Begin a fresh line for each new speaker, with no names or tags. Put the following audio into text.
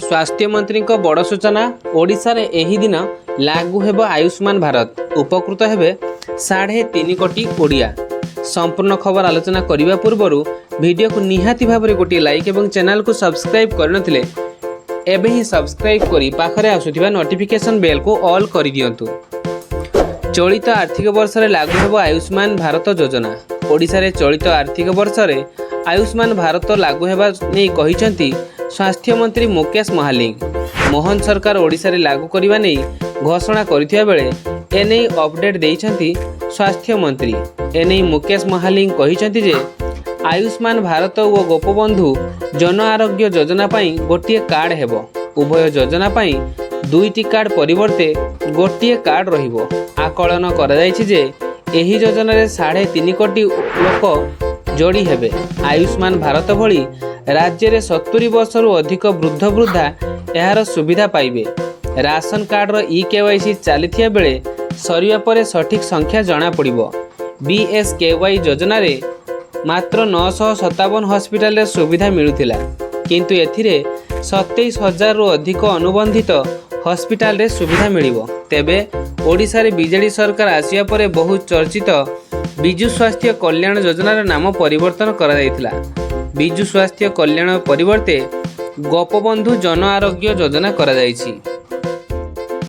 ସ୍ୱାସ୍ଥ୍ୟମନ୍ତ୍ରୀଙ୍କ ବଡ଼ ସୂଚନା। ଓଡ଼ିଶାରେ ଏହି ଦିନ ଲାଗୁ ହେବ ଆୟୁଷ୍ମାନ ଭାରତ, ଉପକୃତ ହେବେ 3.5 କୋଟି ଓଡ଼ିଆ। ସମ୍ପୂର୍ଣ୍ଣ ଖବର ଆଲୋଚନା କରିବା ପୂର୍ବରୁ ଭିଡ଼ିଓକୁ ନିହାତି ଭାବରେ ଗୋଟିଏ ଲାଇକ୍ ଏବଂ ଚ୍ୟାନେଲକୁ ସବସ୍କ୍ରାଇବ୍ କରିନଥିଲେ ଏବେ ହିଁ ସବସ୍କ୍ରାଇବ୍ କରି ପାଖରେ ଆସୁଥିବା ନୋଟିଫିକେସନ୍ ବେଲ୍କୁ ଅଲ୍ କରିଦିଅନ୍ତୁ। ଚଳିତ ଆର୍ଥିକ ବର୍ଷରେ ଲାଗୁ ହେବ ଆୟୁଷ୍ମାନ ଭାରତ ଯୋଜନା। ଓଡ଼ିଶାରେ ଚଳିତ ଆର୍ଥିକ ବର୍ଷରେ ଆୟୁଷ୍ମାନ ଭାରତ ଲାଗୁ ହେବା ନେଇ କହିଛନ୍ତି ସ୍ୱାସ୍ଥ୍ୟମନ୍ତ୍ରୀ ମୁକେଶ ମହାଲିଙ୍ଗ। ମୋହନ ସରକାର ଓଡ଼ିଶାରେ ଲାଗୁ କରିବା ନେଇ ଘୋଷଣା କରିଥିବା ବେଳେ ଏନେଇ ଅପଡେଟ୍ ଦେଇଛନ୍ତି ସ୍ୱାସ୍ଥ୍ୟମନ୍ତ୍ରୀ। ଏନେଇ ମୁକେଶ ମହାଲିଙ୍ଗ କହିଛନ୍ତି ଯେ ଆୟୁଷ୍ମାନ ଭାରତ ଓ ଗୋପବନ୍ଧୁ ଜନ ଆରୋଗ୍ୟ ଯୋଜନା ପାଇଁ ଗୋଟିଏ କାର୍ଡ଼ ହେବ। ଉଭୟ ଯୋଜନା ପାଇଁ ଦୁଇଟି କାର୍ଡ଼ ପରିବର୍ତ୍ତେ ଗୋଟିଏ କାର୍ଡ଼ ରହିବ। ଆକଳନ କରାଯାଇଛି ଯେ ଏହି ଯୋଜନାରେ 3.5 କୋଟି ଲୋକ ଯୋଡ଼ି ହେବେ। ଆୟୁଷ୍ମାନ ଭାରତ ଭଳି ରାଜ୍ୟରେ 70 ବର୍ଷରୁ ଅଧିକ ବୃଦ୍ଧ ବୃଦ୍ଧା ଏହାର ସୁବିଧା ପାଇବେ। ରାସନ କାର୍ଡ଼ର ଇ କେୱାଇସି ଚାଲିଥିବା ବେଳେ ସରିବା ପରେ ସଠିକ୍ ସଂଖ୍ୟା ଜଣାପଡ଼ିବ। ବିଏସ୍କେୱାଇ ଯୋଜନାରେ ମାତ୍ର 957 ହସ୍ପିଟାଲରେ ସୁବିଧା ମିଳୁଥିଲା, କିନ୍ତୁ ଏଥିରେ 27 ହଜାରରୁ ଅଧିକ ଅନୁବନ୍ଧିତ ହସ୍ପିଟାଲରେ ସୁବିଧା ମିଳିବ। ତେବେ ଓଡ଼ିଶାରେ ବିଜେଡି ସରକାର ଆସିବା ପରେ ବହୁ ଚର୍ଚ୍ଚିତ ବିଜୁ ସ୍ୱାସ୍ଥ୍ୟ କଲ୍ୟାଣ ଯୋଜନାର ନାମ ପରିବର୍ତ୍ତନ କରାଯାଇଥିଲା। ବିଜୁ ସ୍ୱାସ୍ଥ୍ୟ କଲ୍ୟାଣ ପରିବର୍ତ୍ତେ ଗୋପବନ୍ଧୁ ଜନ ଆରୋଗ୍ୟ ଯୋଜନା କରାଯାଇଛି।